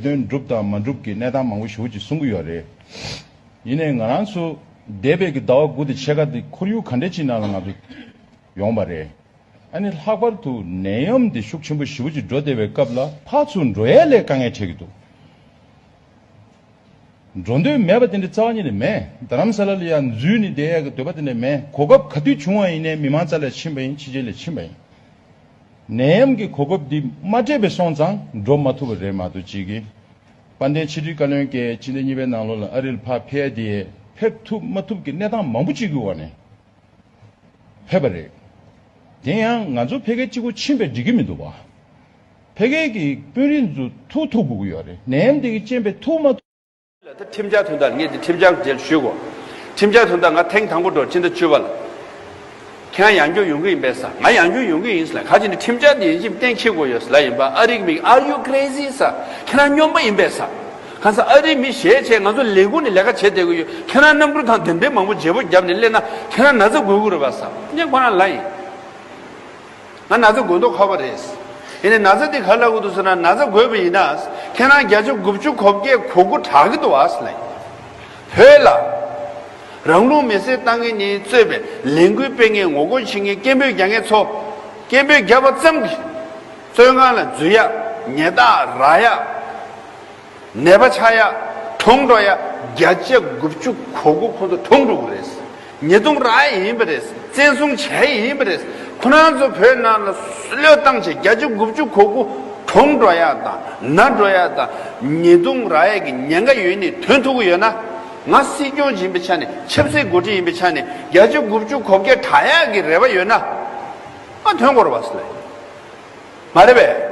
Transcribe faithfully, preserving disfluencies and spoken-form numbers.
དོན་འགྲུབ་དང་མ་འགྲུབ་ཀྱི་གནས་སྟངས་མང་པོ་ཞེ་པོ་ཅིག་གསུང་གི་ཡོད་རེད། ཡིན་ནའི་ང་རང་ཚོ་འདས་པའི་གི་ཟླ་བ་དགུ་དང་ཕྱེད་ཀ་དེ་ཁོར་ཡུག་ག་འདྲ་ཅིག་ནང་ལ་ང་ཚོ་ཡོང་བ་རེད། ཨ་ནི་ལྷག་པར་དུ་ནད་ཡམས་འདི་ཤུགས་ཆེན་པོ་ཞེ་པོ་ཅིག་འགྲོ་བསྡད་པའི་སྐབས་ལ་ཕར་ཚུར་འགྲོ་ཡས་ལས་དཀའ་ངལ་འཕྲད་ཀྱི་འདུག་འགྲོ་འདོད་མེད་པ་དེ་འདྲ་རྩ་བ་ཉིད་ནས་མེད། རྡ་རམ་ས་ལ་ལ་ཡང་འཛུལ་ནས་བསྡད་ཡས་ཀྱི་འདོད་པ་དེ་འདྲ་མེད། གོ་སྐབས་ག་དུས་བྱུང་བ་ཡིན་ནའི་མི་མང་རྩ་ལ་ཕྱིན་པ་ཡིན། ཕྱི་རྒྱལ་ལ་ཕྱིན་པ་ཡིན། ནད་ཡམས་ཀྱི་གོ་སྐབས་འདི་མ་སྤྲད་པའི་སོང་ཙང་འགྲོ་མ་ཐུབ་པ་རེད་མ་གཏོགས་ཅིག་གིས། དཔལ་ལྡན་ཕྱི་དྲིལ་བཀའ་བློན་གྱིས་ཕྱི་ཟླ་གཉིས་པའི་ནང་ལོགས་ལ་ཨ་རིར་ཕར་ཕེབས་དེ་ཕེབས་ཐུབ་མ་ཐུབ་ཀྱི་གནས་སྟངས་མང་པོ་ཅིག་གི་འོག་ནས་ཕེབས་པ་རེད། དེ་ཡང་ང་ཚོ་ཕ་གིར་གཅིག་པུ་ཕྱིན་པས་འགྲིག་གི་མི་འདུག་བ། ཕ་གི་གི་དཔོན་རིགས་ཚོ་ཐུགས་ཐུགས་དགོས་ཀྱི་ཡོད་རེད། ནད་ཡམས་དེ་གི་རྐྱེན་པས་ཐུགས་མ་ཐུབ། ད་ཁྲིམས་འཆར་དོན་དག་ངས་འདི་ཁྲིམས་འཆར་རྗེས་ཞུ་དགོས། ཁྲིམས་འཆར་དོན་དག་ང་ཐེངས་དང་པོ་འགྲོ་ཕྱི་ཟླ་བཅུ་པ་ལ། ཁྱེད་རང་ཡང་བསྐྱར་ཡོང་གི་ཡིན་པས་ས། ང་ཡང་བསྐྱར་ཡོང་གི་ཡིན་ཟེར་ལ། ག་ཅི་ནས་ཁྲིམས་འཆར་འདི་ཡིན་གཅིག་གཏན་འཁེལ་དགོས་ཡོད་ཟེར་ལ་ཡིན་པ། ཨ་རིག་མིག Are you crazy ཟེར། ཁྱེད་རང་སྨྱོན་པ་ཡིན་པས་ས། གང་ཟག་ཨ་རིའི་མི་ཞེ་ཆེ་ང་ཚོ་ལས་ཁུངས་ནས་ལས་ཀ་བྱེད་བསྡད་ཀྱི་ཡོད། ཁྱེད་རང་གནམ་གྲུ་དང་དེ་འདྲའི་མང་པོ་བརྗེ་པོ་བརྒྱབ་ནས་སླེབས་ན་ཁྱེད་རང་ན་ཚ་འགོས་ཀྱི་རེད་པ་ས། ངས་ཁོ་རང་ལབ་ཡིན། ང་ན་ཚ་འགོས་མདོག་ཁ་པོ་རེད། ཡིན་ནའི་ན་ཚ་འདི་ག་ལ་འགོས་འདུག་ཟེར་ན། ན་ཚ་འགོས་པ་ཡིན་ན་ཁྱེད་རང་བརྒྱ་ཆ་དགུ་བཅུ་གོ་བརྒྱད་གོ་དགུ་དྲག་གི་འདུག་ཨ་ཟེར་ལབ་ཡིན། བོད་ལ་རང་ལུགས་མི་སེར་བཏང་མཁན་ནས་གཙོས་པའི་ལས་འགུལ་སྤེལ་མཁན་ངོ་རྒོལ་བྱེད་མཁན་སྐད་འབོད་རྒྱག་མཁན་ཚོ་སྐད་འབོད་བརྒྱབ་པ་ཙམ་གྱིས་བཙོན་ཁང་ལ་འཛུལ་ཡ། ཉེས་རྡུང་རག་ཡ། ནད་པ་ཆགས་ཡ། གྲོངས་འགྲོ་ཡ་བརྒྱ་ཆ་དགུ་བཅུ་གོ་དགུ་ཁོ་ཚོ་གྲོངས་འགྲོ་གི་རེད། ཉེས་རྡུང་རག་ཡ་ཡིན་པ་རེད། བཙན་བཟུང་བྱས་ཡ་ཡིན་པ་རེད། ཁོ་རང་ཚོ་བོད་ནང་ལ་བློས་བཏང་བྱས་བརྒྱ་ཆ་དགུ་བཅུ་གོ་དགུ་གྲོངས་འགྲོ་ཡ་དང་ན་འགྲོ་ཡ་དང་ཉེས་རྡུང་རག་ཡ་གི་ཉེན་ཁ་ཡོད་ནས་ཐོན་ཐུབ་ཀྱི་ཡོད་ན། ང་སྲིད་སྐྱོང་ཡིན་པའི་ཆ་ནས་ཆབ་སྲིད་འགོ་ཁྲིད་ཡིན་པའི་ཆ་ནས་བརྒྱ་ཆ་དགུ་བཅུ་གོ་བརྒྱད་དྲག་ཡ་གི་རེ་བ་ཡོད་ན་ང་ཐོན་དགོས་རེད་པ་ཟེར་ལབ་ཡིན། མ་རེད་པས།